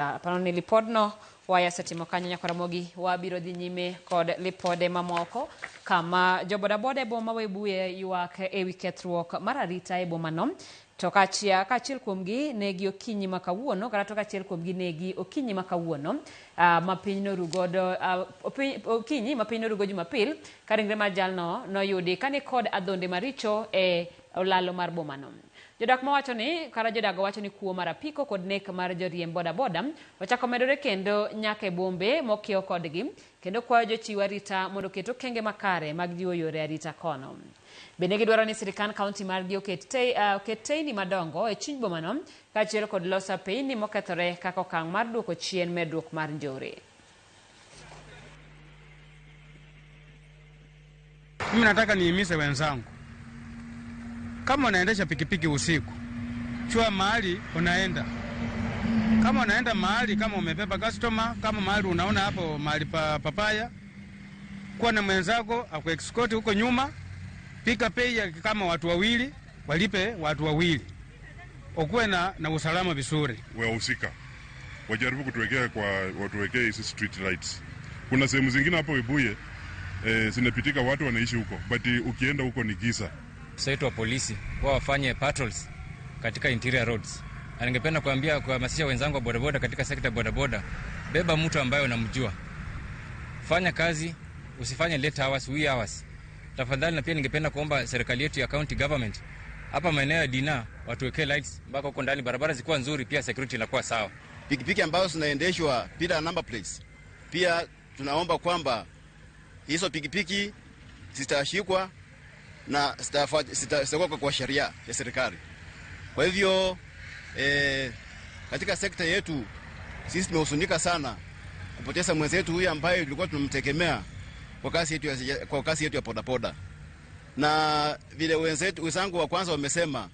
Pano ni lipodno wayasetimo kanyo Nyakaramogi wabiro dhi nyime kod lipode mamoko kama jobodaboda e boma Webuye ywak ewi kethruok mar arita e bomano to kaachiel kuomgi negi okinyi ma kawuono kata to kaachiel kuomgi negi okinyi ma kawuono ma piny noru godo okinyi ma piny norugo Jumapil ka ringre mar jalno noyudi kani kod adhonde maricho e olalo mar bomano. Jodak mawacho ni kata jodago wacho ni kuo mar apiko kod nek mar joriemb bodaboda ochako medore kendo nyaka e bombe mokiewo kodgi kendo kwayo jochiw arita mondo oket okenge makare mag jiwo yore arita kono. Bende gidwaro ni sirikand kaunti margi oket teyni madongo e chuny bomano kaachiel kod loso apeyni mokethore kaka okang' mar duoko chien medruok mar njore. Mimi nataka nihimize wenzangu, kama unaendesha pikipiki usiku, chua mahali unaenda. Kama unaenda mahali kama umebeba customer, kama mahali unaona hapo mahali pa papaya, kuwa na mwenzako akuescort huko nyuma, pika pay kama watu wawili, walipe watu wawili. Ukuwe na usalama vizuri. Wahusika wajaribu kutuwekea kwa watuwekee hizi street lights. Kuna sehemu zingine hapo Webuye zinapitika watu wanaishi huko, but ukienda huko ni giza. Sasa wa polisi wao wafanye patrols katika interior roads. Na ningependa kuambia kuhamasisha wenzangu wa bodaboda katika sekta ya bodaboda, beba mtu ambaye unamjua. Fanya kazi, usifanye late hours, wee hours. Tafadhali. Na pia ningependa kuomba serikali yetu ya county government hapa maeneo ya Dina watuwekee lights mpaka huko ndani, barabara zikuwa nzuri, pia security inakuwa sawa. Pikipiki ambazo zinaendeshwa bila number plates, pia tunaomba kwamba hizo pikipiki zitashikwa na zitakuwa kwa sheria ya serikali. Kwa hivyo katika sekta yetu sisi tumehuzunika sana kupoteza mwenzetu huyu ambaye tulikuwa tunamtegemea kwa kazi yetu ya bodaboda. Na vile wenzangu wa kwanza wamesema,